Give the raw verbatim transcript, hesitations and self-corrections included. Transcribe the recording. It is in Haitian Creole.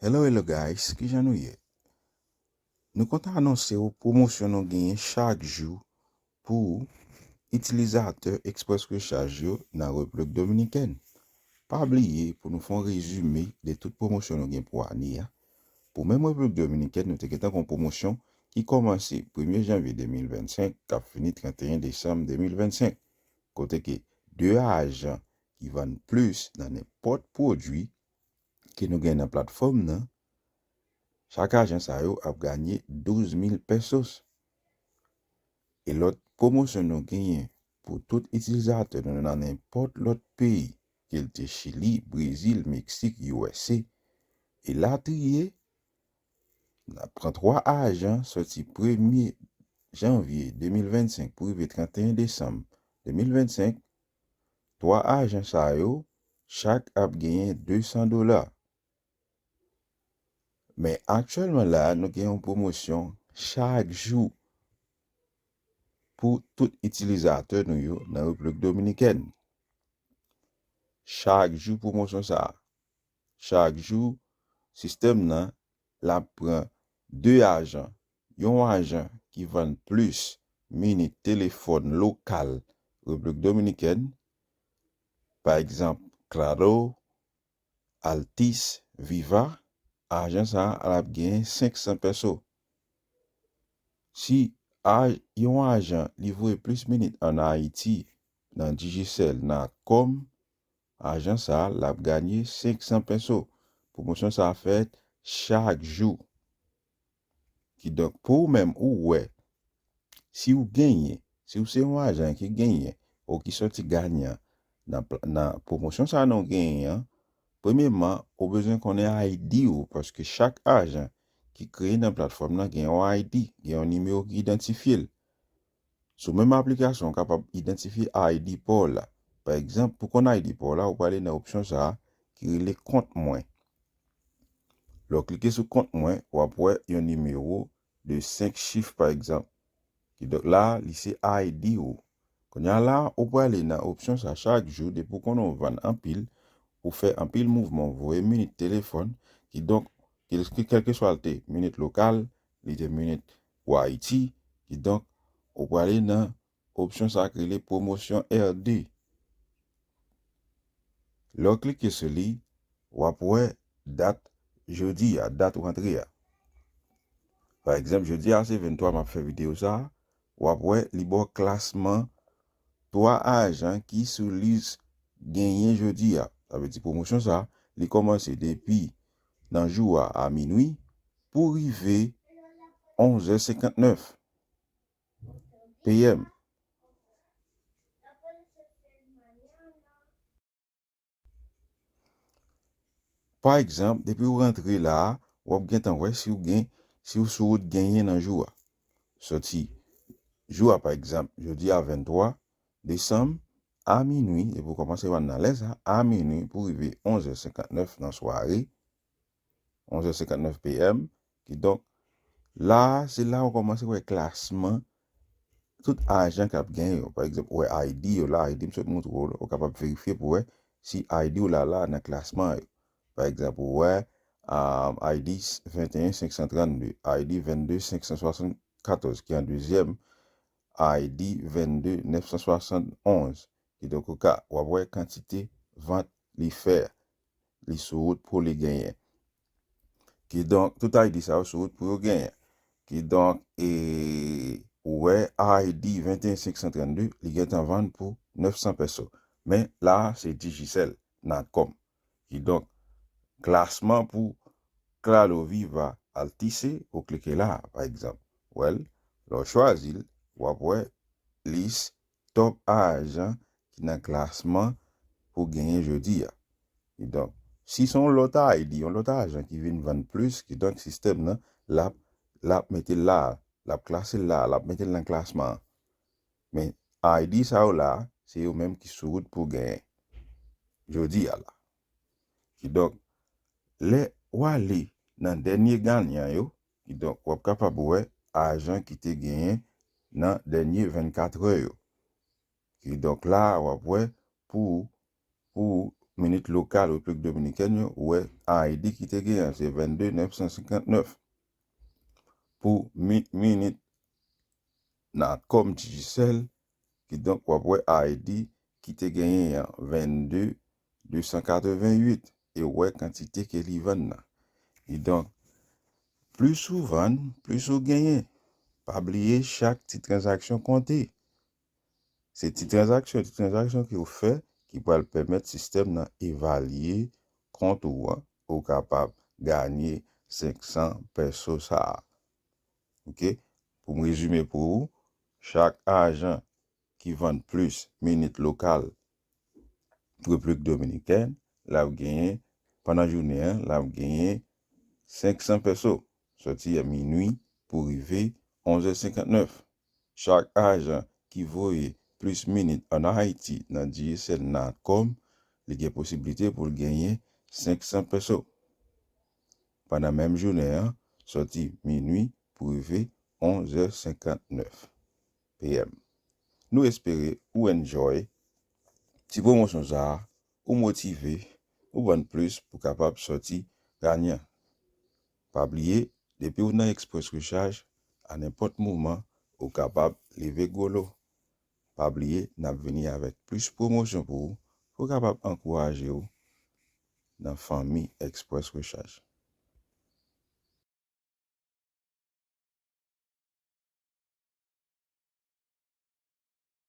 Hello, hello guys, kijan nou ye? Nou kontan anonse w pwomosyon nou genyen chak jou pou itilizatè Express Recharge yo nan Repiblik Dominikèn. Pa bliye pou nou fè yon rezime de tout pwomosyon nou gen pou ane a. Pou menm Repiblik Dominikèn, nou te gentan gen yon pwomosyon ki kòmanse premye janvye de mil vennsenk, k ap fini trannteyen desanm de mil vennsenk, kote ke de ajan ki vann plis nan nenpòt pwodui ke nou gen nan platfòm nan, chak ajan sa yo ap ganye douz mil pesos. E lòt pwomosyon nou genyen pou tout itilizatè nou nan nenpòt lòt peyi, ke l te Chili, Brezil, Meksik, U S A, elatriye, n ap pran twa ajan soti premye janvye de mil vennsenk pou rive trannteyen desanm de mil vennsenk, twa ajan sa yo, chak ap genyen de san dola. Men aktyèlman la, nou gen yon pwomosyon chak jou pou tout itilizatè nou yo nan Repiblik Dominikèn. Chak jou pwomosyon sa a. Chak jou, sistèm nan, l ap pran de ajan. Yon ajan ki vann plis minit telefòn lokal Repiblik Dominikèn, pa egzanp, Claro, Altice, Viva, ajan sa a l ap genyen senk san peso. Si a, yon ajan li voye plis minit ann Ayiti nan Digicel, Natcom, ajan sa a l ap ganye senk san peso. Pwomosyon sa a fèt chak jou. Kidonk, pou ou menm ou wè, si w genyen, si w se yon ajan ki genyen, ou ki sòti ganyan nan, pl- nan pwomosyon sa a nou genyen an, premyeman, ou bezwen konnen I D ou, paske chak ajan ki kreye nan platfòm nan gen yon I D, gen yon nimewo ki idantifye l. Sou menm aplikasyon, ou kapab idantifye I D pa w la. Pa egzanp, pou konn I D pa w la, ou prale nan opsyon sa a ki rele Kont Mwen. Lè w klike sou Kont Mwen, w ap wè yon nimewo de senk chif, pa egzanp. Kidonk la, li se I D ou. Kounye a la, ou prale nan opsyon sa chak jou, depi w konnen w vann anpil, ou fè anpil mouvman, w voye minit telefòn, kidonk, kèl- kèlkeswa l te minit lokal, li te minit pou Ayiti, kidonk, ou prale nan opsyon sa k rele pwomosyon R D. Lè w klike sou li, w ap wè dat jodi a, dat rantre a. Pa egzanp, jodi a se venntwa m ap fè videyo sa a, w ap wè li ba w klasman twa ajan ki sou lis genyen jodi a. Sa vle di pwomosyon sa a, li kòmanse depi nan jou a a minwi pou rive onzè senkantnèf P M. Pa egzanp, depi w rantre la a, w ap gentan wè si w gen, si w sou wout genyen nan jou a. Soti jou a, pa egzanp, jodi a venntwa desanm, a minwi, depi w kòmanse vann nan lè sa, a minwi pou rive onzè senkantnèf nan sware, onzè senkantnèf P M. Kidonk, la a, se la ou kòmanse wè klasman tout ajan k ap genyen yo. Pa egzanp, ou wè I D yo la, I D m sot montre w, ou kapab verifye pou wè si I D w la la nan klasman yo. Pa egzanp, ou wè, um, I D venteyen senk san trannde, I D vennde senk san swasannkatòz ki an dezyèm, I D vennde nèf san swasannonz. Kidonk, ou ka, w ap wè kantite vant li fè, li sou wout pou li genyen. Kidonk, tout I D sa yo sou wout pou yo genyen. Kidonk, e, ou wè I D venteyen senk san trannde, li gentan vann pou nèf san peso. Men la, se Digicel, Natcom. Kidonk, klasman pou Claro, Viva, Altice, ou klike la, pa egzanp. Wè l, lè w chwazi l, w ap wè lis top ajan ki nan klasman pou genyen jodi a. Kidonk, si se yon lòt I D, yon lòt ajan ki vin vann plis, kidonk sistèm nan, l ap, l ap mete l la, l ap klase l la, l ap mete l nan klasman an. Men I D sa yo la, se yo menm ki sou wout pou genyen jodi a la. Kidonk, lè w ale nan dènye ganyan yo, kidonk, w ap kapab wè ajan ki te genyen nan dènye vennkatrè yo. Kidonk, la, w ap wè pou, pou minit lokal Repiblik Dominikèn yo, ou wè ID ki te genyen, se vennde nèf san senkantnèf. Pou mi, minit Natcom Digicel, kidonk w ap wè ID ki te genyen an, vennde de san katreventuit, e w wè kantite ke li vann nan. Kidonk, plis ou vann, plis ou genyen. Pa bliye, chak ti tranzaksyon konte. Se ti tranzaksyon, ti tranzaksyon ke w fè ki pral pèmèt sistèm nan evalye kont ou an, ou kapab ganye senk san peso sa a. Oke? Pou m rezime pou ou, chak ajan ki vann plis minit lokal Repiblik Dominikèn, l ap genyen, pandan jounen an, l ap genyen senk san peso, sòti a minwi pou rive onz è senkantnèf. Chak ajan ki voye plis minit ann Ayiti nan Digicel Natcom, li gen posiblite pou l genyen senk san peso. Pandan menm jounen an, sòti minwi pou rive onz è senkantnèf P M. Nou espere ou enjoy ti pwomosyon sa a, ou motive, ou vann plis pou kapab sòti ganyan. Pa bliye, depi w nan Express Recharge, a nenpòt moman, ou kapab leve gwo lo. Pa bliye, n ap vini avèk plis pwomosyon pou ou, pou kapab ankouraje w nan fanmi Express Recharge.